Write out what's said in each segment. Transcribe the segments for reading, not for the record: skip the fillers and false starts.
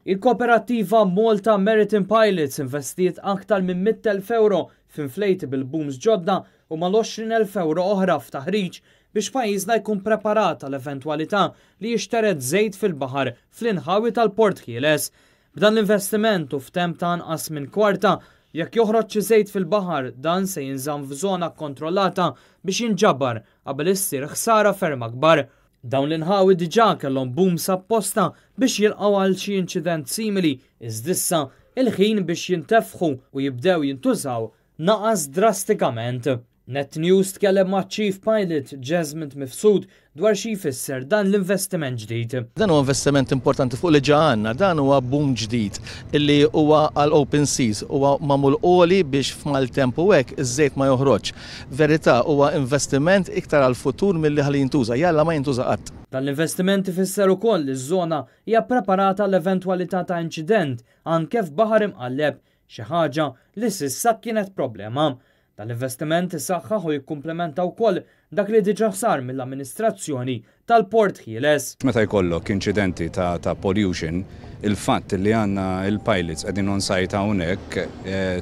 Il-Koperattiva Malta Maritime Pilots investiet aktar minn 100,000 euro f'inflatable booms ġodda u mal-20,000 euro oħra f'taħriġ biex pajjiżna jkun preparat għal eventwalità li jixtered żejt fil-baħar fl-inħawi tal-Port Ħieles. B'dan l-investiment u f'temp ta' anqas minn kwarta, jekk joħroġ xi żejt fil-baħar dan se jinżamm f'żona kkontrollata biex jinġabar qabel issir ħsara ferm akbar. Dawn l-inħawi diġà kellhom booms apposta biex jilqgħu għal xi inċident simili, iżda issa il-ħin biex jintefħu u jibdew jintużaw naqas drastikament. Net News tkellem ma' Chief Pilot Jesmond Mifsud dwar xi jfisser dan l-investiment ġdid. Dan huwa investiment importanti fuq li ġa għandna, dan huwa boom ġdid illi huwa għal open seas, huwa magħmul għoli biex f'maltemp u hekk iż-żejt ma joħroġx. Verità huwa investiment iktar għal futur milli ħalli jintuża, jalla ma jintuża qatt. Dan l-investiment ifisser ukoll li ż-żona hija preparata l-eventwalità ta' inċident anke f'baħar imqalleb, xi ħaġa li s'issa kienet problema. Dan l-investiment isaħħaħ u jikkumplementa wkoll dak li diġà sar mill-amministrazzjoni tal-Port Ħieles. Meta jkollok inċidenti ta' pollution, il-fatt li għandna il-pilots qegħdin on site hawnhekk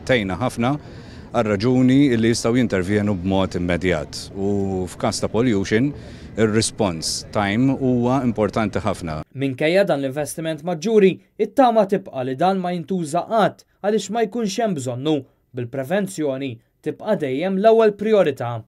tgħinna ħafna għal raġuni li jistgħu jintervjenu b'mod immedjat. U f'każ ta' pollution, ir-response time huwa importanti ħafna. Minkejja dan l-investiment maġġuri, it-tama tibqa' li dan ma jintuża qatt għaliex ma jkunx hemm bżonnu bil-prevenzjoni tibqa' dejjem l-ewwel priorità.